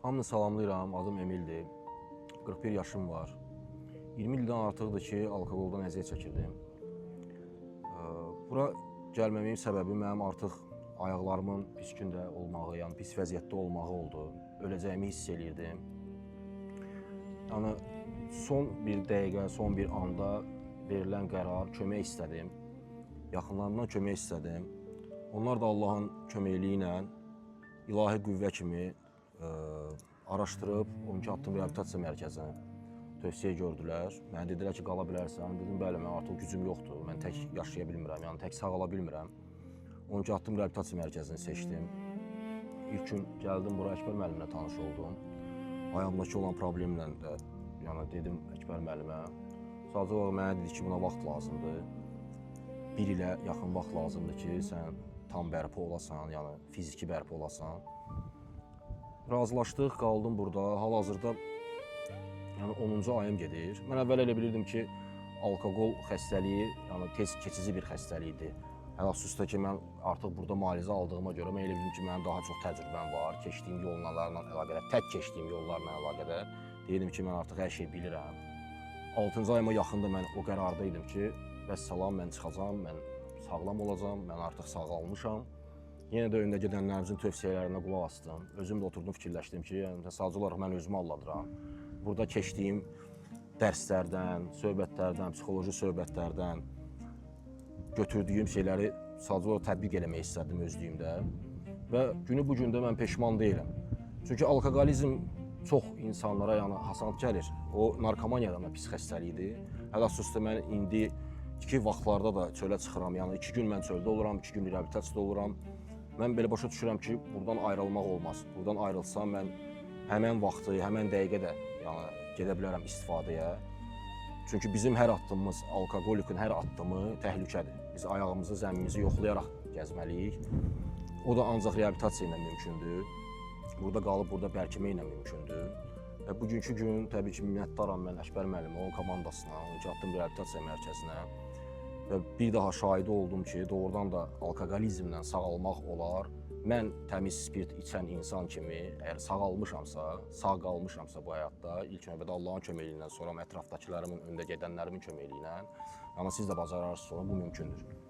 Hamını salamlayıram. Adım Emildir. 41 yaşım var. 20 ildən artıqdır ki, alkoqoldan əziyyət çəkirdim. Bura gəlməməyin səbəbi mənim artıq ayaqlarımın pis gündə olmağı, yəni pis vəziyyətdə olmağı oldu. Öləcəyimi hiss eləyirdim. Yəni son bir dəqiqə, son bir anda verilən qərar, kömək istədim. Yaxınlarımdan kömək istədim. Onlar da Allahın köməkliyi ilə ilahi qüvvə kimi araşdırıb 12 addım reabilitasiya mərkəzini tövsiyə gördülər. Mənə dedilər ki, qala bilərsən. Dedim, bəli, mən artıq gücüm yoxdur. Mən tək yaşaya bilmirəm, yəni tək sağala bilmirəm. 12 addım reabilitasiya mərkəzini seçdim. İlk gün gəldim bura, Əkbər müəllimlə tanış oldum. Ayağımdakı olan problemlə də, yəni dedim Əkbər müəllimə. Sadəcə olaraq mənə dedi ki, buna vaxt lazımdır. Bir ilə yaxın vaxt lazımdır ki, sən tam bərpa olasan, yəni fiziki bərpa olasan. Razılaşdıq, qaldım burada. Hal-hazırda yəni 10-cu ayım gedir. Mən əvvəl elə bilirdim ki, alkoqol xəstəliyi, yəni tez keçici bir xəstəlikdir. Hələ xüsusilə ki, mən artıq burada müalicə aldığıma görə mən elə bildim ki, mənim daha çox təcrübəm var, keçdiyim yollarla əlaqədar, tək keçdiyim yollarla əlaqədar. Deyirdim ki, mən artıq hər şeyi bilirəm. 6-cı ayıma yaxında mən o qərarda idim ki, vəssalam, mən çıxacam, mən sağlam olacam, mən artıq sağalmışam. Yenə də öndə gedənlərimizin tövsiyələrinə qulaq asdım. Özüm də oturdum, fikirləşdim ki, yəni sadəcə olaraq mən özümü aldadıram. Burada keçdiyim dərslərdən, söhbətlərdən, psixoloji söhbətlərdən götürdüyüm şeyləri sadəcə olaraq tətbiq eləmək istədim özlüyümdə. Və günü bu gündə mən peşman deyiləm. Çünki alkoqolizm çox insanlara yəni asan gəlir. O narkomaniyadan da pis xəstəlikdir. Hələ xüsusilə mən indi iki vaxtlarda da çölə çıxıram. Yəni 2 gün mən çöldə oluram, 2 gün reabilitasiyada oluram. Mən belə başa düşürəm ki, buradan ayrılmaq olmaz. Buradan ayrılsam mən həmən vaxtı, həmən dəqiqə də yəni gedə bilərəm istifadəyə. Çünki bizim hər addımımız, alkoqolikin hər addımı təhlükədir. Biz ayağımızı, zəmimizi yoxlayaraq gəzməliyik. O da ancaq reabilitasiya ilə mümkündür. Burada qalıb burada bərkimə ilə mümkündür. Və bugünkü gün təbii ki, minnətdaram mən Əkbər müəllimə, onun komandasına, 12 addım reabilitasiya mərkəzinə. Və bir daha şahidi oldum ki, doğrudan da alkoqolizmdən sağalmaq olar. Mən təmiz spirt içən insan kimi, əgər sağalmışamsa, sağ qalmışamsa bu həyatda, ilk növbədə Allahın köməkliyi ilə, sonra ətrafdakılarımın, öndə gedənlərimin köməkliyi ilə, yəni siz də bacararsınız onu, bu mümkündür.